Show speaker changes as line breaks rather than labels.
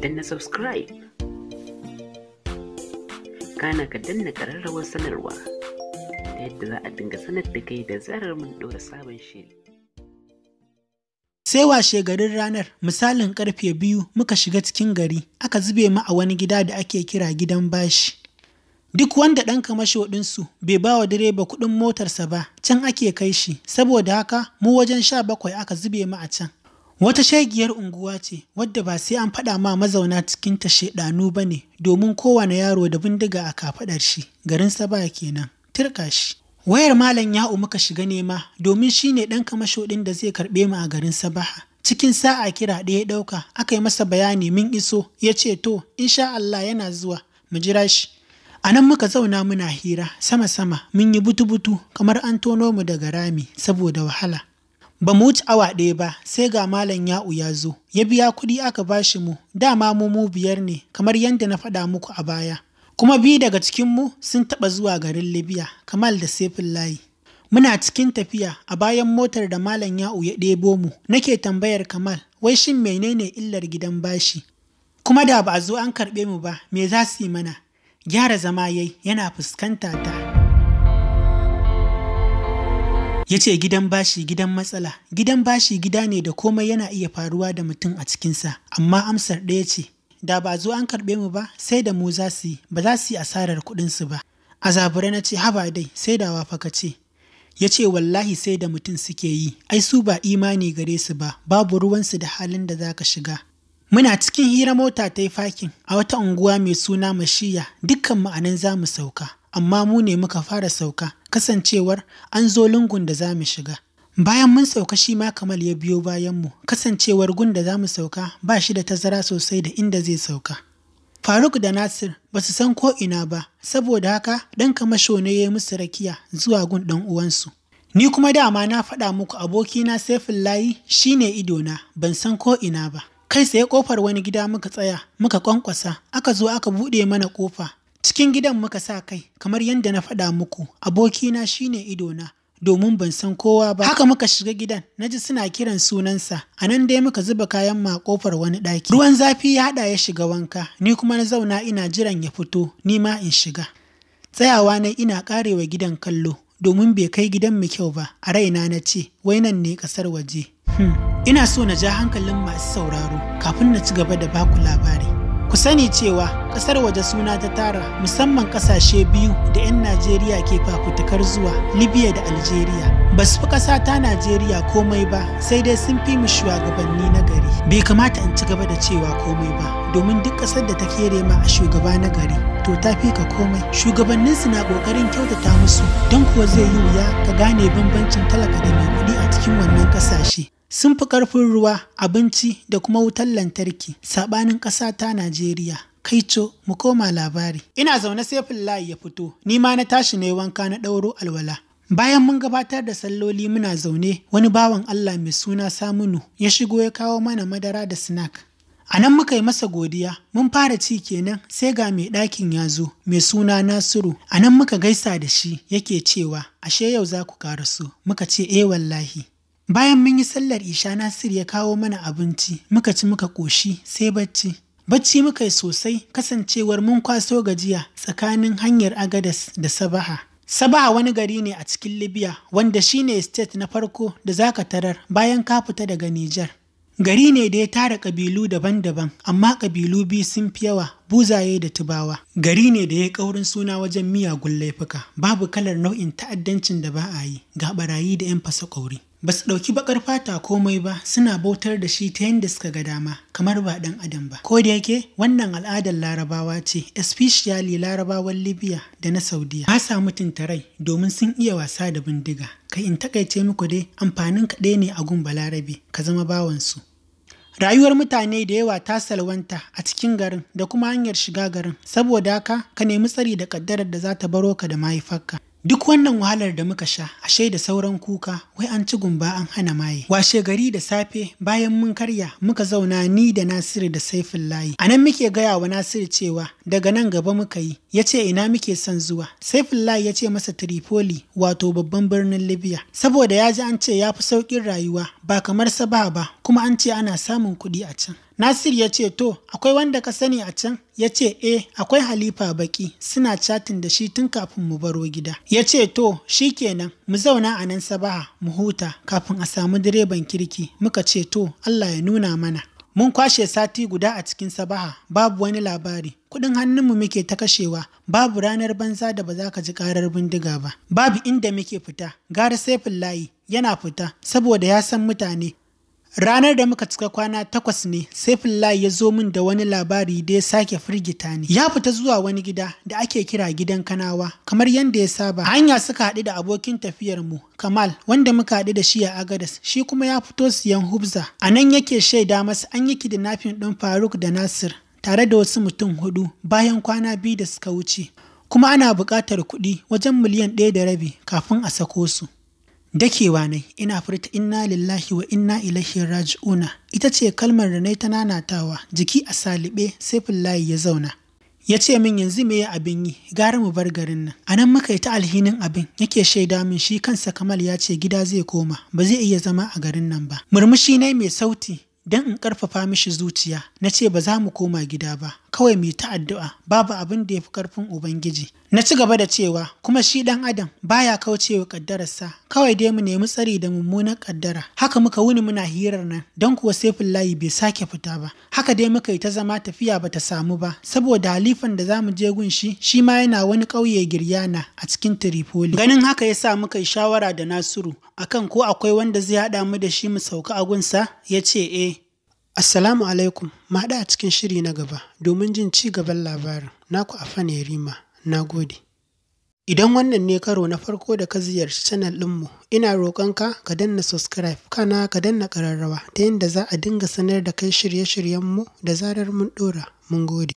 Danna subscribe, kana ka danna ƙararrawar sanarwa ta yadda za a dinga sanar da kai da zarar mun ɗora sabon shiri.
Sai washe garin ranar, misalin karfe 2 muka shiga cikin gari, aka zube mu a wani gida da ake kira gidan bashi. Duk wanda ɗan kamasho ɗinsu bai ba wa direba kuɗin motarsa ba, can ake kai shi, saboda haka mu wajen 17 aka zube mu a can. Wata shegiyar unguwa ce wadda ba sai an faɗa ma mazauna cikinta shaiɗanu ba ne, domin kowane yaro da bindiga a kafaɗar shi, garin Sabaha kenan, turƙa shi. Wayar Malam Ya'u muka shiga nema domin shi ne ɗan kamasho ɗin da zai karɓe mu a garin Sabaha. Cikin sa'a kira ɗaya ya ɗauka, aka yi masa bayani mun iso, ya ce to, insha Allah yana zuwa, mu jira shi. A nan muka zauna muna hira sama-sama, mun yi butu-butu kamar an tono mu daga rami saboda wahala. Ba mu wuce awa ɗaya ba sai ga Malam Ya'u ya zo, ya biya kuɗi aka bashi mu, dama mu 5 ne kamar yadda na faɗa muku a baya. Kuma 2 daga cikinmu sun taɓa zuwa garin Libya, Kamal da Saifullahi. Muna cikin tafiya a bayan motar da Malam Ya'u ya ɗebo mu, nake tambayar Kamal, wai shin menene illar gidan bashi? Kuma da ba a zo an karɓe mu ba, me za su yi mana? Gyara zama yayi yana fuskanta ta. Ya ce gidan bashi gidan matsala, gidan bashi gida ne da komai yana iya faruwa da mutum a cikinsa, amma amsar ɗaya ce, da ba zo an karɓe mu ba sai da mu za su yi, ba za su yi asarar kuɗinsu ba. A zabure na ce haba dai sai da fa ka ce. Ya ce wallahi sai da mutum suke yi, ai su ba imani gare su ba, babu ruwansu da halin da za ka shiga. Muna cikin hira mota ta yi fakin a wata unguwa mai suna Mashiya, dukkan mu a nan za mu sauka, amma mu ne muka fara sauka, kasancewar an zo lungun da za mu shiga. Bayan mun sauka shi ma Kamal ya biyo bayan mu, kasancewar gun da za mu sauka ba shi da tazara sosai da inda zai sauka. Faruk da Nasir ba su san ko ina ba, saboda haka ɗan kamasho ne ya yi musu rakiya zuwa gun ɗan uwansu. Ni kuma dama na faɗa muku abokina Saifullahi shi ne idona, ban san ko ina ba. Kai tsaye ƙofar wani gida muka tsaya, muka ƙwanƙwasa, aka zo aka buɗe mana ƙofa. Cikin gidan muka sa kai, kamar yadda na faɗa muku, abokina shi ne idona, domin ban san kowa ba. Haka muka shiga gidan, na ji suna kiran sunansa, a nan dai muka zuba kayan mu a ƙofar wani ɗaki. Ruwan zafi ya haɗa ya shiga wanka, ni kuma na zauna ina jiran ya fito, ni ma in shiga. Tsayawa na ina ƙarewa gidan kallo, domin bai kai gidan mu kyau ba, a raina na ce, wai nan ne ƙasar waje. Ina so na ja hankalin masu sauraro kafin na ci gaba da baku labari. Ku sani cewa ƙasar waje suna ta tara, musamman ƙasashe 2 da 'yan Najeriya ke fafutukar zuwa, Libya da Algeria. Ba su fi ƙasa ta Najeriya komai ba, sai dai sun fi mu shugabanni na gari. Bai kamata in ci gaba da cewa komai ba, domin duk ƙasar da ta kere ma a shugaba na gari, to ta fi ka komai. Shugabanninsu na ƙoƙarin kyautata musu, don kuwa zai yi wuya ka gane bambancin talaka da mai kuɗi a cikin wannan ƙasashe. Sun fi ƙarfin ruwa, abinci da kuma wutar lantarki, saɓanin ƙasa ta Najeriya. Kaico, mu koma labari. Ina zaune Saifullahi ya fito, ni ma na tashi na yi wanka na ɗauro alwala. Bayan mun gabatar da salloli muna zaune, wani bawan Allah mai suna Saminu ya shigo ya kawo mana madara da snack. A nan muka yi masa godiya, mun fara ci kenan sai ga mai ɗakin ya zo, mai suna Nasiru. A nan muka gaisa da shi yake cewa, ashe yau za ku ƙaraso, muka ce eh wallahi. Bayan mun yi sallar isha Nasir ya kawo mana abinci, muka ci muka ƙoshi sai bacci. Bacci muka yi sosai kasancewar mun kwaso gajiya tsakanin hanyar Agadas da Sabaha. Sabaha wani gari ne a cikin Libya wanda shine state na farko da zaka tarar bayan ka fita daga Nijar. Gari ne da ya tara ƙabilu daban-daban, amma ƙabilu 2 sun fi yawa, Buzaye da Tubawa. Gari ne da ya yi ƙaurin suna wajen miyagun laifuka, babu kalar nau'in ta'addancin da ba a yi, ga ɓarayi da 'yan fasa ƙwauri. Ba su ɗauki baƙar fata komai ba, suna bautar da shi ta yadda suka ga dama, kamar ba ɗan adam ba. Ko da yake wannan al'adar Larabawa ce, especially Larabawan Libya da na Saudiya. Ba sa mutunta rai domin sun iya wasa da bindiga. Kai in takaice muku dai, amfanin kaɗai ne a gun Balarabe, ka zama bawansu. Rayuwar mutane da yawa ta salwanta a cikin garin da kuma hanyar shiga garin, saboda haka ka nemi tsari da ƙaddarar da za ta baro ka da mahaifarka. Duk wannan wahalar da muka sha, ashe da sauran kuka, wai an ci gumba an hana maye. Washe gari da safe bayan mun karya muka zauna ni da Nasiru da Saifullahi. A nan muke gaya wa Nasiru cewa daga nan gaba muka yi, ya ce ina muke son zuwa. Saifullahi ya ce masa Tripoli, wato babban birnin Libya. Saboda ya ji an ce ya fi sauƙin rayuwa, ba kamar Sabaha ba, kuma an ce ana samun kuɗi a can. Nasir ya ce to akwai wanda ka sani a can? Ya ce eh akwai Halifa Baki suna chatin da shi tun kafin mu baro gida. Ya ce to shikenan mu zauna a nan Sabaha mu huta kafin a samu direban kirki. Muka ce to Allah ya nuna mana. Mun kwashe sati guda a cikin Sabaha babu wani labari. Kuɗin hannunmu muke ta kashewa, babu ranar banza da ba za ka ji ƙarar bindiga ba. Babu inda muke fita, gara Saifullahi yana fita saboda ya san mutane. Ranar da muka cika kwana 8 ne, Saifullahi ya zo min da wani labari da ya sake firgita ni. Ya fita zuwa wani gida da ake kira gidan Kanawa, kamar yadda ya saba. Hanya suka haɗu da abokin tafiyar mu, Kamal, wanda muka haɗu da shi a Agadas, shi kuma ya fito siyan hubza. A nan yake shaida masa an yi kidnapping ɗin Faruk da Nasir tare da wasu mutum 4 bayan kwana 2 da suka wuce. Kuma ana buƙatar kuɗi wajen 1.5 miliyan kafin a sako su. Dakewa ne ina furta inna lillahi wa inna ilaihi raji'una ita ce kalmar da nayi ta nanatawa jiki a salibe Saifullahi ya zauna. Ya ce min yanzu me ya abin yi gara mu bar garin nan. A nan muka yi ta alhinin abin yake shaida min shi kansa Kamal ya ce gida zai koma ba zai iya zama a garin nan ba. Murmushi ne mai sauti don in karfafa mishi zuciya na ce ba za mu koma gida ba kawai mu yi ta addu'a babu abin da ya fi karfin Ubangiji. Na ci gaba da cewa kuma shi ɗan adam baya kaucewa ƙaddararsa kawai dai mu nemi tsari da mummunar ƙaddara. Haka muka wuni muna hirar nan don kuwa Saifullahi bai sake fita ba. Haka dai muka yi ta zama tafiya bata samu ba saboda halifan da zamu je gun shi shi ma yana wani ƙauye Giryana a cikin Tripoli. Ganin haka ya sa muka yi shawara da Nasiru akan ko akwai wanda zai haɗa mu da shi mu sauka a gunsa ya ce eh. Assalamu alaikum, mu haɗu a cikin shiri na gaba domin jin ci gaban labarin. Naku Afan Yarima, na gode. Idan wannan ne karo na farko da ka ziyarci channel ɗinmu, ina roƙonka ka danna subscribe kana ka danna ƙararrawa ta yadda za a dinga sanar da kai shirye-shiryenmu da zarar mun ɗora. Mun gode.